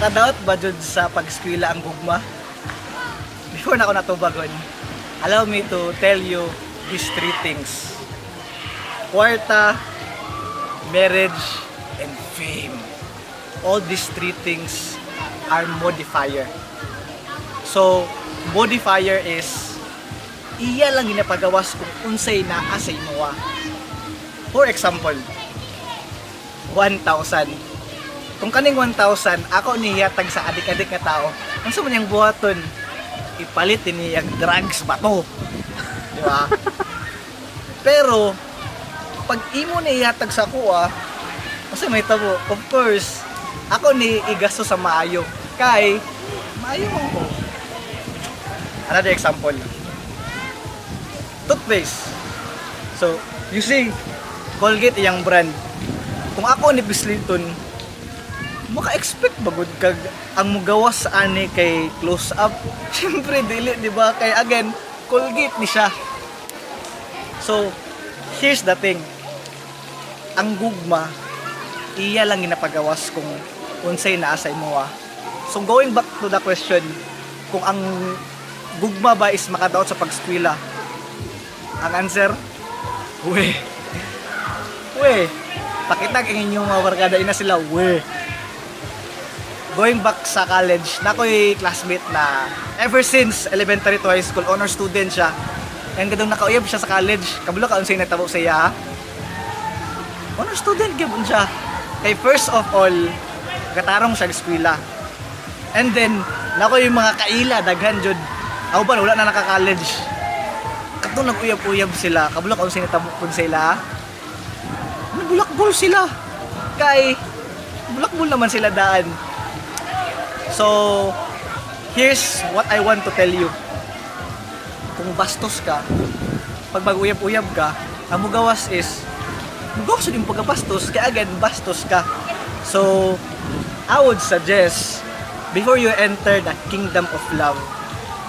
Makadaot ba jud sa pag-eskwela ang gugma? Before na ako natubagon, allow me to tell you these three things. Kwarta, marriage, and fame. All these three things are modifier. So, modifier is iya lang ginapagawas kung unsay naa sa imoha. For example, 1,000. Kung kaning 1,000, ako nihatag sa adik-adik nga tao, unsa man niyang buhaton? Ipalit niya drugs ba to? Di ba? Pero, pag imo ni ihatag sa akoa, kasi may tabo, of course, ako ni igasto sa maayo. Kay, maayo man ko. Another example. Toothpaste. So, you see, Colgate iyang brand. Kung ako ni pisliton, maka-expect ba gud kag ang mugawas ani kay Close Up? Siyempre dili, di ba? Kay again, Colgate ni siya. So, here's the thing. Ang gugma, iya lang ginapagawas kung unsay naa sa imoha. So, going back to the question, kung ang gugma ba is makadaot sa pag-eskwela? Ang answer, we. We. Pakita ang inyong mga barkada, ina sila, we. Going back sa college, naa ko'y classmate na ever since elementary to high school, honor student siya. And kadtong nakauyab siya sa college, kabalo ka unsay natabo sa iya? Honor student gyud siya. Kay first of all, katarong siya sa eskwela. And then, naa koy mga kaila, daghan jud. Ako ba, wala na naka-college. Katong nag-uyab-uyab sila, kabalo ka unsay natabo pud sila? Nabulakbol sila. Kay, bulakbol naman sila daan. So, here's what I want to tell you. Kung bastos ka, pag mag-uyab-uyab ka, ang mugawas is, mugawas yung pagkabastos, kaya again, bastos ka. So, I would suggest, before you enter the kingdom of love,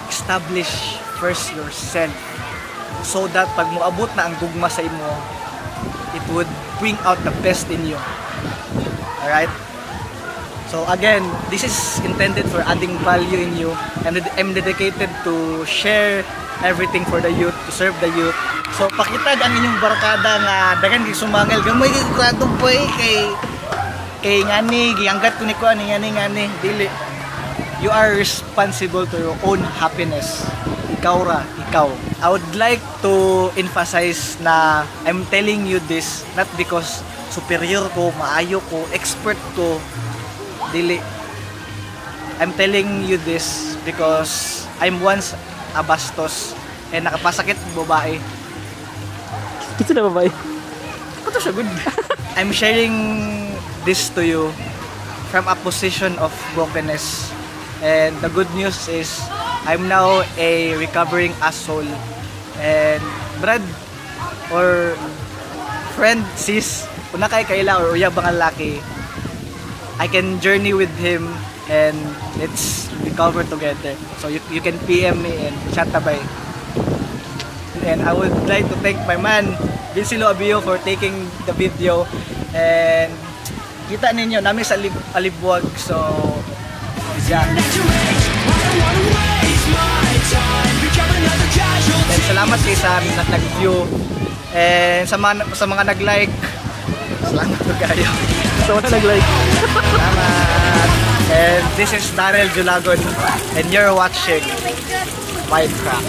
establish first yourself. So that pag moabot na ang gugma sa imo, it would bring out the best in you. Alright? So again, this is intended for adding value in you and I'm dedicated to share everything for the youth, to serve the youth. So pakitag ang inyong barkada nga daghan kay sumangil, gamay kay grado pa eh, kay ngani gianggat ko ni ko ani ngani ngani dili. You are responsible to your own happiness. Ikaw ra, ikaw. I would like to emphasize na I'm telling you this not because superior ko, maayo ko, expert ko. Dili. I'm telling you this because I'm once a bastos and nakapasakit babae. Kinsa na babae? Kato siya good. I'm sharing this to you from a position of brokenness. And the good news is I'm now a recovering asshole. And Brad or friend, sis, kung naa kay kaila or uyab ang laki, I can journey with him and let's recover together. So you can PM me and chat tabay. And I would like to thank my man, Vincilo Abio, for taking the video. And kita ninyo, namin sa Alibuag. So, yeah. And salamat kay sa nag-view. And sa mga nag-like, salamat po kayo. Sa wala nag-like. Salamat. And this is Daryl Julagon and you're watching Minecraft.